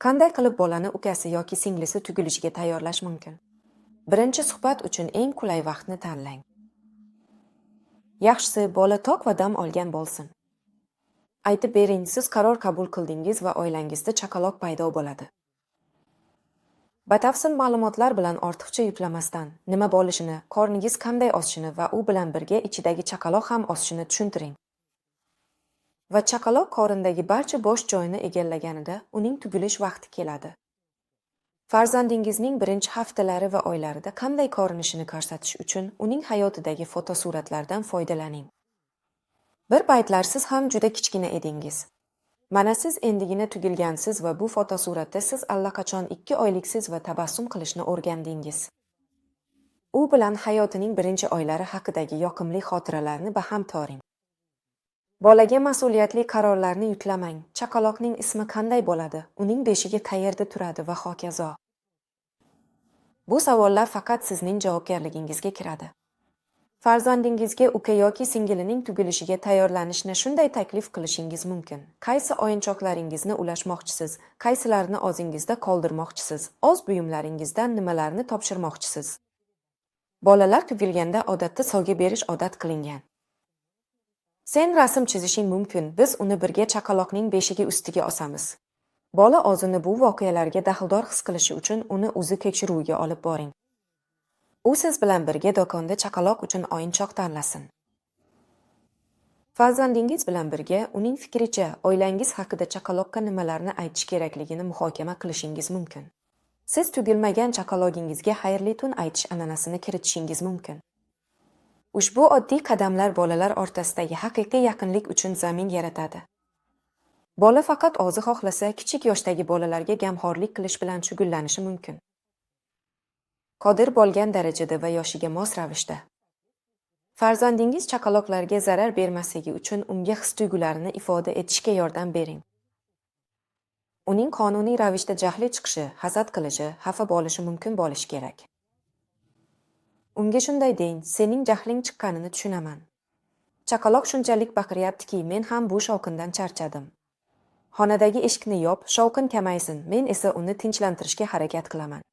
Qanday qilib bolani ukasi yoki singlisi tugilishiga tayyorlash mumkin? Birinchi suhbat uchun eng qulay vaqtni tanlang. Yaxshisi, bola tok va dam olgan bo'lsin. Aytib bering, siz qaror qabul qildingiz va oilangizda chaqaloq paydo bo'ladi. Batafsil ma'lumotlar bilan ortiqcha yuklamasdan, nima bo'lishini, qorningiz qanday o'sishini va u bilan birga ichidagi chaqaloq ham o'sishini tushuntiring. Va chaqaloq qorindagi barcha bo'sh joyni egallaganida uning tugilish vaqti keladi. Farzandingizning birinchi haftalari va oylarida qanday ko'rinishini ko'rsatish uchun uning hayotidagi fotosuratlardan foydalaning. Bir paytlar siz ham juda kichkina edingiz. Mana siz endigina tugilgansiz va bu fotosuratda siz allaqachon 2 oyliksiz va tabassum qilishni o'rgandingiz. U bilan hayotining birinchi oylari haqidagi yoqimli xotiralarni baham ko'ring. Bolaga mas'uliyatli qarorlarni yuklamang. Chaqaloqning ismi qanday bo'ladi, uning beshigi qayerda turadi va hokazo. Bu savollar faqat sizning javobgarligingizga kiradi. Farzandingizga uka yoki singilining tugilishiga tayyorlanishni shunday taklif qilishingiz mumkin. Qaysi o'yinchoqlaringizni ulashmoqchisiz, qaysilarini o'zingizda qoldirmoqchisiz, o'z buyumlaringizdan nimalarni topshirmoqchisiz? Bolalar tugilganda odatda sovg'a berish odat qilingan. Sen rasm chizishing mumkin, biz uni birga chaqaloqning beshigi ustiga osamiz. Bola o'zini bu voqealarga daxldor his qilishi uchun uni o'zi tekshiruvga olib boring. U siz bilan birga do'konda chaqaloq uchun o'yinchoq tanlasin. Farzandingiz bilan birga uning fikricha oilangiz haqida chaqaloqqa nimalarni aytish kerakligini muhokama qilishingiz mumkin. Siz tugilmagan chaqalog'ingizga xayrli tun aytish an'anasini kiritishingiz mumkin. Ushbu oddiy qadamlar bolalar o'rtasidagi haqiqiy yaqinlik uchun zamin yaratadi. Bola faqat o'zi xohlasa, kichik yoshdagi bolalarga gamxo'rlik qilish bilan shug'ullanishi mumkin. Qodir bo'lgan darajada va yoshiga mos ravishda. Farzandingiz chaqaloqlarga zarar bermasligi uchun unga his-tuyg'ularini ifoda etishga yordam bering. Uning qonuniy ravishda jahli chiqishi, hasad qilishi, xafa bo'lishi mumkin bo'lishi kerak. Unga shunday deng: "Sening jahling chiqqanini tushunaman. Chaqaloq shunchalik baqiryaptiki, men ham bu shovqindan charchadim. Xonadagi eshikni yop, shovqin kamaysin, men esa uni tinchlantirishga harakat qilaman."